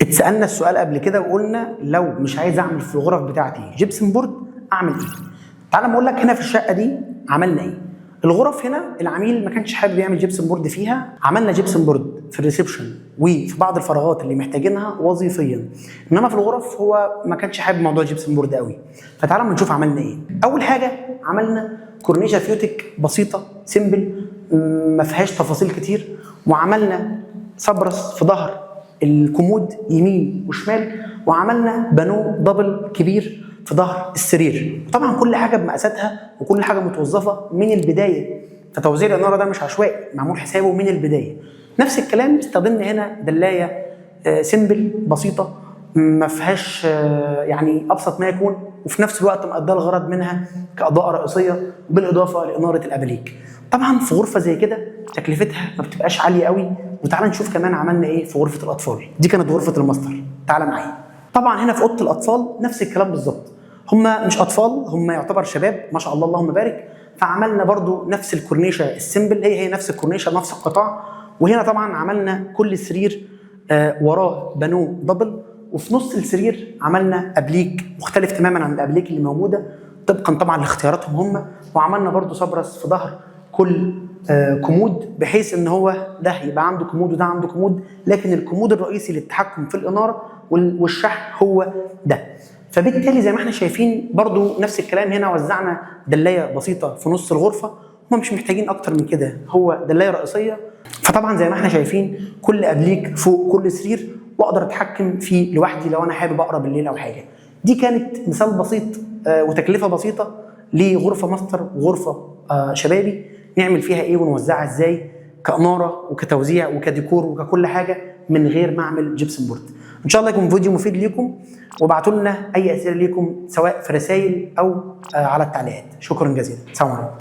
اتسالنا السؤال قبل كده وقلنا لو مش عايز اعمل في الغرف بتاعتي gypsum board اعمل ايه؟ تعال اقول لك هنا في الشقة دي عملنا ايه. الغرف هنا العميل ما كانش حابب يعمل gypsum board فيها، عملنا gypsum board في ال reception وفي بعض الفراغات اللي محتاجينها وظيفيا، انما في الغرف هو ما كانش حابب موضوع gypsum board قوي. فتعالى نشوف عملنا ايه. اول حاجة عملنا كورنيشه فيوتك بسيطة simple ما فيهاش تفاصيل كتير، وعملنا سبرس في ظهر الكومود يمين وشمال، وعملنا بانو double كبير في ظهر السرير. طبعا كل حاجة بمقاساتها وكل حاجة متوظفه من البداية، فتوزيع الاناره ده مش عشوائي، معمول حسابه من البداية. نفس الكلام استخدمنا هنا دلايه simple بسيطة ما فيهاش يعني ابسط ما يكون، وفي نفس الوقت مقضية الغرض منها كاضاءه رئيسية، بالاضافة لاناره الابليك. طبعا في غرفة زي كده تكلفتها ما بتبقاش عالية قوي. وتعالى نشوف كمان عملنا ايه في غرفة الاطفال. دي كانت غرفة الماستر، تعالى معايا. طبعا هنا في اوضة الاطفال نفس الكلام بالظبط، هم مش اطفال، هم يعتبر شباب ما شاء الله اللهم بارك. فعملنا برضو نفس الكورنيشه ال simple، هي هي نفس الكورنيشه نفس القطاع. وهنا طبعا عملنا كل سرير وراه بانو double، وفي نص السرير عملنا ابليك مختلف تماما عن الابليك اللي موجودة طبقا طبعا لاختياراتهم هم. وعملنا برضو سبرس في ظهر كل كومود، بحيث ان هو ده يبقى عنده كومود وده عنده كومود، لكن الكومود الرئيسي للتحكم في الاناره والشحن هو ده. فبالتالي زي ما احنا شايفين برضو نفس الكلام هنا وزعنا دلايه بسيطة في نص الغرفة، هم مش محتاجين اكتر من كده، هو دلايه رئيسية. فطبعا زي ما احنا شايفين كل ابليك فوق كل سرير، واقدر اتحكم فيه لوحدي لو انا حابب اقرا بالليل او حاجة. دي كانت مثال بسيط وتكلفة بسيطة لغرفة ماستر وغرفه شبابي، نعمل فيها ايه ونوزعها ازاي كاناره وكتوزيع وكديكور وككل حاجة من غير ما اعمل gypsum board. ان شاء الله يكون فيديو مفيد ليكم، وابعتوا لنا اي اسئلة ليكم سواء في رسائل او على التعليقات. شكرا جزيلا، السلام عليكم.